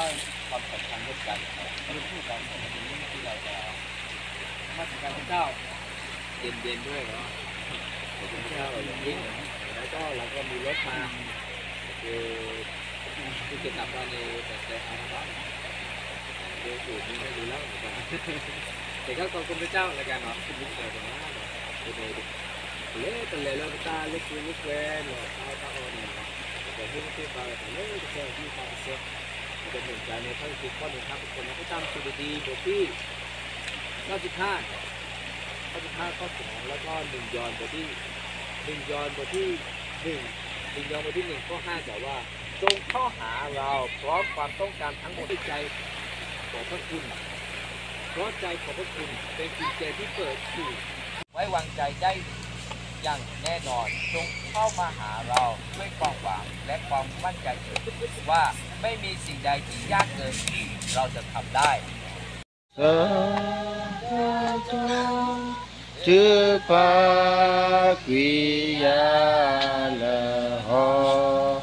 ความสัมพันธ์ร่วมกันของลูกผู้บางคนในนี้ที่เราจะนมัสการพระเจ้าเย็นๆด้วยเนาะ ขอบคุณพระเจ้าอย่างยิ่ง แล้วก็เราก็มีรถมา คือที่จะกลับบ้านในแต่แต่อาราบ้านเดี๋ยวอยู่นี่ไม่รู้แล้วเหมือนกันแต่ก็ขอบคุณพระเจ้าแล้วกันเนาะที่มีเจอกันมาเนาะ ပလဲၤတလဲၤလၢပတၢ်လၢပှဲၤလၢပှဲၤလီၤတၢ်တၢ်အီၣ်န့ၣ်လီၤ. ပကဟ့ၣ်ပသ့ၣ်ပာ်ဝဲတၢ်လၢကစၢ်ယွၤဟ့ၣ်ပှၤတစဲး ပကမ့ၢ်တၢ်န့ၣ် ဖဲက့ၤခီန့ၣ် ဟးပခိၣ်နၢ်အိၣ်တၢ်မစူၢ်တဒံ ဘိးသံ ข้อสิบห้า ข้อสิบห้า ข้อสิบหก แล้วก็หนึ่งยอห์นบทที่ หนึ่งยอห์นบทที่ หนึ่ง หนึ่งยอห์นบทที่ หนึ่ง ข้อ ห้า บอกว่า จงเข้าหาเราพร้อมความต้องการทั้งหมดด้วยใจขอบพระคุณ เพราะใจขอบพระคุณเป็นกุญแจที่เปิดสู่ ไว้วางใจได้อย่างแน่นอน จงเข้ามาหาเราด้วยความหวังและความมั่นใจว่าไม่มีสิ่งใดที่ยากเกินที่เราจะทำได้ သုပာ်ကွံာ်ယၤ လၢဟီၣ်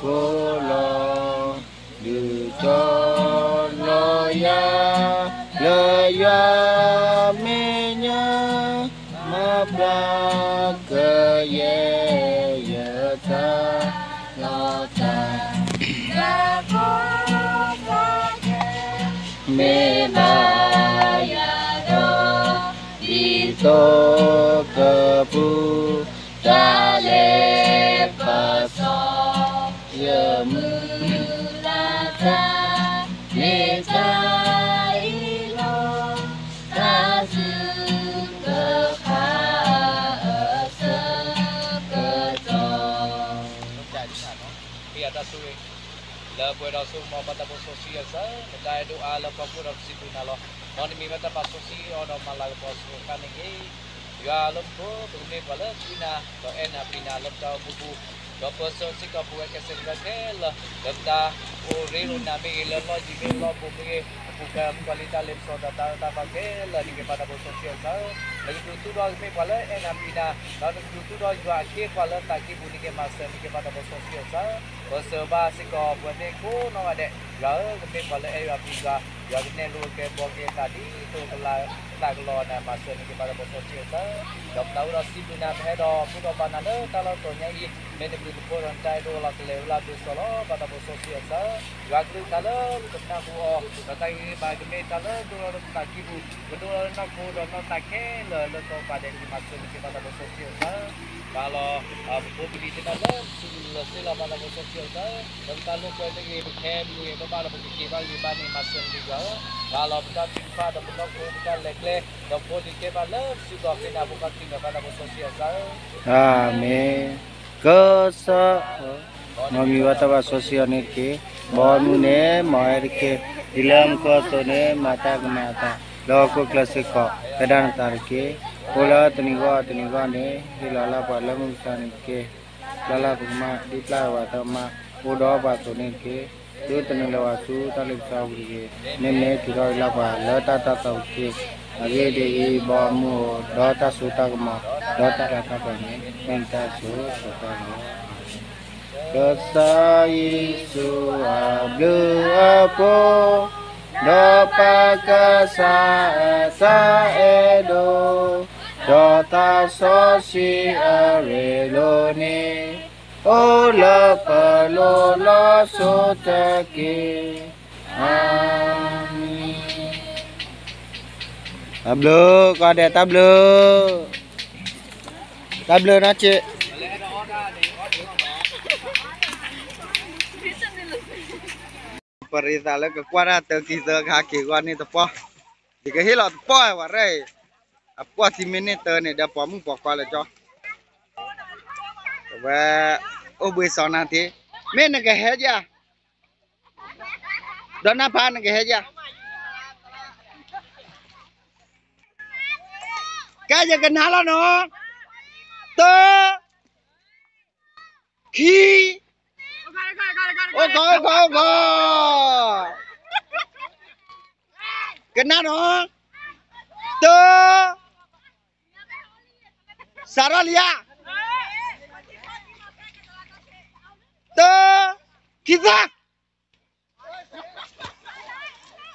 ခိၣ်လီၤ ဒုးကၠီလီၤယၤ လၢယွၤမဲာ်ညါ မၤဘျါကယဲၢ်ယတၢ်လီၤတၢ် မ့ၢ်ဘၣ်ယၤဒီး ဒ်သိးကပူၤ တၢ်လဲၤပစီ ယမုၢ်လၢ်တၢ် မ့ၢ်တၢ်အံၤလီၤ တၢ်စုကဖးအဆၢကတီၢ် လၢပှဲၤဒီးဆိကမိၣ်ပှၤတၢ်ဘိစီဆှံအဆၢ နတၢ်အဲၣ်ဒိးအါလၢပှၤကိးဒီးပစံးဘျုးနၤလီၤ. မ်နမံၤဘၣ်တၢ်ပာ်စီဆှံအီၤဒီးမၤလၤကပီၤအစိၤဃၣ်န့ၣ်ဂ့ၤ ယွၤလၢမူခိၣ် ပကမ့ၢ်ပှၤလၢသံနၤ ဒီးအဲၣ်နၤပျံၤနၤလၢပတၢ်အိၣ်မူပူၤ ဒီးပၢဆှၢစ့ၢ်ကီးပဝဲကဲစ့ၢ်ကီးခဲလၢာ် လၢပတၢ်အိၣ်ရ့လိာ်နၤမ့ၢ်ဂ့ၤ လၢလီၢ်ယံၤမ့ၢ်ဂ့ၤ လီၢ်ဘူးမ့ၢ်ဂ့ၤ အပူၤဖျဲးမုၣ်ကီၤလံၢ်တၢ်လ့ပစီဒီးတၢ်အၢတၢ်သီခဲလၢာ်န့ၣ်ဂ့ၤ ပှၤတၢ်ဘိစီဆှံအဆၢ နကဒုးသူၣ်ထီၣ်ကမ့ၢ်ပှၤလၢအဲၣ်နၤပျံၤနၤ ဒီးနကဒုးသူၣ်ထီၣ်ယွၤအခ့အပှၤလၢသးကံၢ်ပူၤန့ၣ်ဂ့ၤ မၤစၢၤန့ၣ်ဂ့ၤ ပှၤတၢ်ဘိစီဆှံအဆၢ ပၢဆှၢဘၣ်စ့ၢ်ကီးပဝဲသ့ၣ်ကိးနီၢ်ဂၤဒဲး ယွၤဧၢ ကမ့ၢ်ပှၤလၢအဲၣ်ယွၤပျံၤယွၤ ယွၤကနဲၣ်လိကဲဘှီက့ၤသးဒ်သိးကလၤသးကလီၤနၤ မၤစၢၤန့ၣ်ဂ့ၤ ပှၤတၢ်ဘိစီဆှံအဆၢ ဒီးပသးအိၣ်ဒီးစံးဘျုးနၤ ပဟဲဒီးဖှိၣ်ဒီးဘါနၤလၢတၢ်လီၢ်တတီၤညါအံၤ မ့ၢ်နဘျုးနဖှိၣ်ဒီးနတၢ်အဲၣ်ဒိးလီၤကလဲၤဝဲလၢအဘျုးစီလီၤ ပှၤတၢ်ဘိစီဆှံအဆၢ ယွၤကလုၢ်ကထါလၢပကနၢ်ဟူအီၤ ဒီးတၢ်ဂ့ၤဂ့ၤဘၣ်ကမ့ၢ်တၢ်လၢဒိၣ်ထီၣ်လၢပသးကံၢ်ပူၤ ကဒိၣ်ထီၣ်လၢနီၢ်ခိဒီးနီၢ်သးခဲလၢာ်လၢကီၢ်ပၤဒဲးန့ၣ်ဂ့ၤ မၤစၢၤန့ၣ်ဂ့ၤ ပှၤတၢ်ဘိစီဆှံအဆၢ ပၢ်လီၤ ပဖိပလံၤသ့ၣ်တဖၣ်လၢပစံးဘျုးလီၤစ့လီၤ ပှၤတၢ်ဘိစီဆှံအဆၢ ဒီးပတၢ်လိာ်ကွဲမ့ၢ်ဂ့ၤ ပခဲမ့ၢ်ဂ့ၤ ပဘၣ်ဒီးပကက့ၤဘၣ်ဂ့ၤဘၣ်န့ၣ် မၤစၢၤန့ၣ်ဂ့ၤယွၤဧၢ ပၢ်လီၤ ပတၢ်ထုကဖၣ်ဒီးပနီၢ်ခိ ပတၢ်လဲၤကျဲ ဒီးဖိလံၤကဲဘၣ်လၢပစုဒီးဃ့နၤဖိခွါခရံာ်န့ၣ် ပှၤတၢ်ဘိစီဆှံအဆၢ အၤမ့ၣ် ကစၢ် မ်မံၤဘၣ်တၢ်ဘိစီဆှံအီၤန့ၣ်တက့ၢ်. ဘီမုၢ်န့ၣ် မ်အဲၣ်တက့ၢ်. ဒ်လၢမူခိၣ်အသိးန့ၣ် မၤတၢ်ကမၤအသး လၢဟီၣ်ခိၣ်ချၢစ့ၢ်ကီး ဖဲဒၣ်နသးတက့ၢ်. အိၣ်လၢတနံၤဂီၢ်တနံၤဂီၢ်န့ၣ် ဟ့ၣ်လီၤလၢပှၤလၢမုၢ်မဆါန့ၣ်တက့ၢ်. ပျၢ်လၢပကမၣ် ဒ်ပျၢ်လၢပှၤတၢ်ကမၣ် အိၣ်ဒီးပှၤအသိးန့ၣ်တက့ၢ်. ဒုးသနုာ်လၢပှၤဆူတၢ်လ့ပစီပူၤတက့ၢ်. မ့မ့ၢ်ထုးထီၣ်က့ၤလၢပှၤလၢတၢ်တီၢ်သီတက့ၢ်. အဂ့ၢ်ဒ်အံၤ, ဘီမုၢ်အိၣ်ဒီးတၢ်စိတၢ်ကမီၤ ဒီးတၢ်လၤတၢ်ကပီၤန့ၣ် မ့ၢ်နတၢ်ဆိၣ်ဂ့ၤဆိၣ်ဝါလီၤ. ကစၢ်ယ့ၣ်ၡူးအဘျုးအဖှိၣ် ဒီးပၢ်ကစၢ်အတၢ်အဲၣ်ဒိး ဒီးသးစီဆှံအရ့လိာ်န့ၣ် အိၣ်လၢပလိၤလီၤစိၤတက့ၢ်. အၤမ့ၣ်. တၢ်ဘျုး ကီၢ်ဒဲး တၢ်ဘျုး တၢ်ဘျုးနီၢ်က့ ပရံသးလၢကကွၢ်တၢ်တၢ်ခံသၢခါက့ၤဂီၢ်န့ၣ်တပီၢ်, ယကဟ့ၣ်လီၤတပီၢ်ဝဲရဲၣ်အံၤ, အပီၢ်ထံမ့ၢ်န့ၢ်တၢန့ၣ် ဒီးပိာ်မုၣ်ပိာ်ခွါလၢကၠီ, အဝဲ အိၣ်ဘှံးစီနၤထံ, မ့ၢ်နကဟဲယၤ, ဒီးနၢ်ဖးနကဟဲယၤ, ကဲယကနၤလီၤနီၤ, တၢ ခံ, အိၣ်ခီ အိၣ်ခီ အိၣ်ခီ, ကနၣ်နီၤ, တၢ, စးထီၣ်လံဧါ, တၢ, ခံသၢ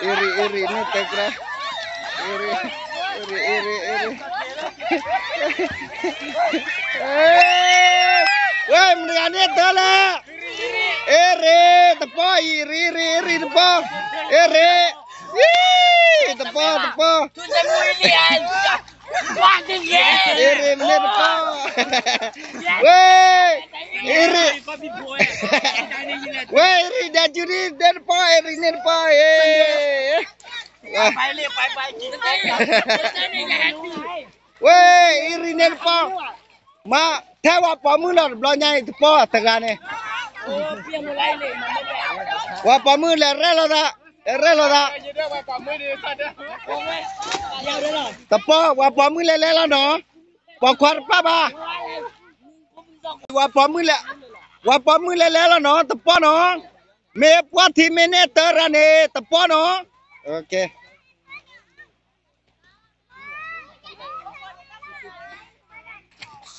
အ့ရ့ၣ် အ့ရ့ၣ် န့ၢ်တၢ်ကြၢး, အ့ရ့ၣ် အ့ရ့ၣ် အ့ရ့ၣ် အ့ရ့ၣ်, ဝဲ မတၤတဂၤန့ၢ်တၢ်လဲၣ်, အ့ရ့ၣ် တပီၢ်အံၤ အ့ရ့ၣ် အ့ရ့ၣ် အ့ရ့ၣ် တပီၢ်, အ့ရ့ၣ် တပီၢ် တပီၢ် အ့ရ့ၣ် မ့ၢ်တပီၢ်, ဝဲ အ့ရ့ၣ်, ဝဲ အ့ရ့ၣ် ဒဲးကၠူဒံ ဒဲးတပီၢ် အ့ရ့ၣ်န့ၢ်တပီၢ် အ့, ဝဲ အ့ရ့ၣ်န့ၢ်တပီၢ်, မ့ၢ်ထဲဝဲပိာ်မုၣ်လီၤ တဘျီညါအံၤ တပီၢ်တဂၤန့ၣ်, ဝဲပိာ်မုၣ်လဲၤရဲၣ်လိာ်သး, လဲၤရဲၣ်လိာ်သး, တပီၢ် ဝဲပိာ်မုၣ်လဲၤလဲၤလီၤနီၤ, ပိာ်ခွါတပၢ်ဘၣ်, ဝဲပိာ်မုၣ်လဲၤ, ဝဲပိာ်မုၣ်လဲၤလဲၤလီၤနီၤ တပီၢ်နီၤ, မ့ၢ်ပှၢ်ထံမ့ၢ်န့ၢ်တၢ်ရၢန့ၣ် တပီၢ်နီၤ, โอเค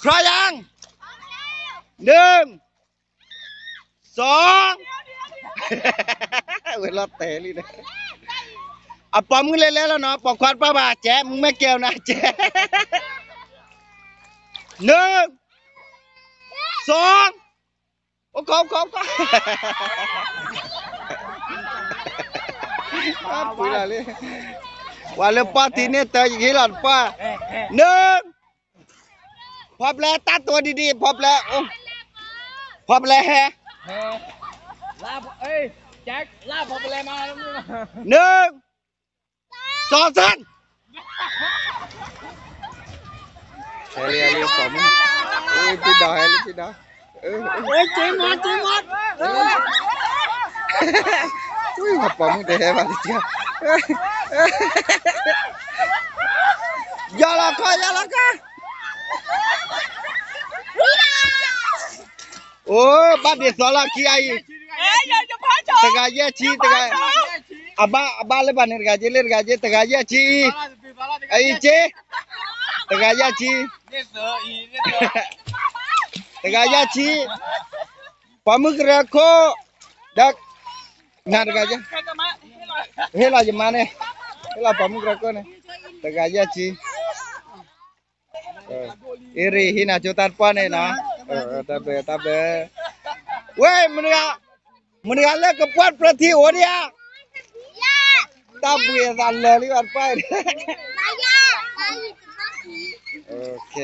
พร้อมยัง หนึ่ง สอง ဝဲလီၤတဲာ်လံန့ၣ်, အပိာ်မုၣ်လဲၤလဲၤလီၤနီၤ ပိာ်ခွါတပၢ်ဘၣ် ကဲ မုၢ်မ့ၢ်ကဲနၤ ကဲ, หนึ่ง สอง အိၣ်ခိး အိၣ်ခိး အိၣ်ခိး, ပှၤလၢပှၢ်ထံန့ၢ်တၢ် ယကဟ့ၣ်လီၤတပီၢ်, หนึ่ง พร้อมแล้ว ตั้งตัวดีๆ พร้อมแล้ว พร้อมแล้ว หนึ่ง สอง สาม ဟဲလံ ဟဲလံ ပိာ်မုၣ်, တံၤဒီး ဟဲလံ တံၤဒီး, ပိာ်မုၣ်တဟဲဘၣ်တက့ၢ်, ယီၢ်လီၤခီ ယီၢ်လီၤခီ, အိၣ် ဘၣ်ဒ်သိးလီၤခံအံၤ, တဂၤယဲၢ်ဆံ, အဘၣ် အဘၣ်လၢဘၣ်န့ၣ် တဂၤက့ လၢတဂၤက့ တဂၤယဲၢ်ဆံအံၤ, အံၤက့, တဂၤယဲၢ်ဆံ, တဂၤယဲၢ်ဆံ, ပိာ်မုၣ်ကရၢခိၣ်, ဒီး နၤတဂၤယဲၢ်, ဟ့ၣ်လီၤယမါန့ၣ်, ဟ့ၣ်လီၤပိာ်မုၣ်ကရၢခိၣ်န့ၣ်, တဂၤယဲၢ်ဆံ အ့ရ့ၣ် ဟံးနၤကၠိတၢ်တပီၢ်န့ၣ်နီၤ, တၢ်ဘျုး တၢ်ဘျုး, ဝဲ မတၤတဂၤလၢကပှၢ်ပြၢထံအိၣ်ဒံးဧါ, တၢ်ဘှံးအသးလၢာ်လံဘၣ်တပၢ်အံၤ, โอเค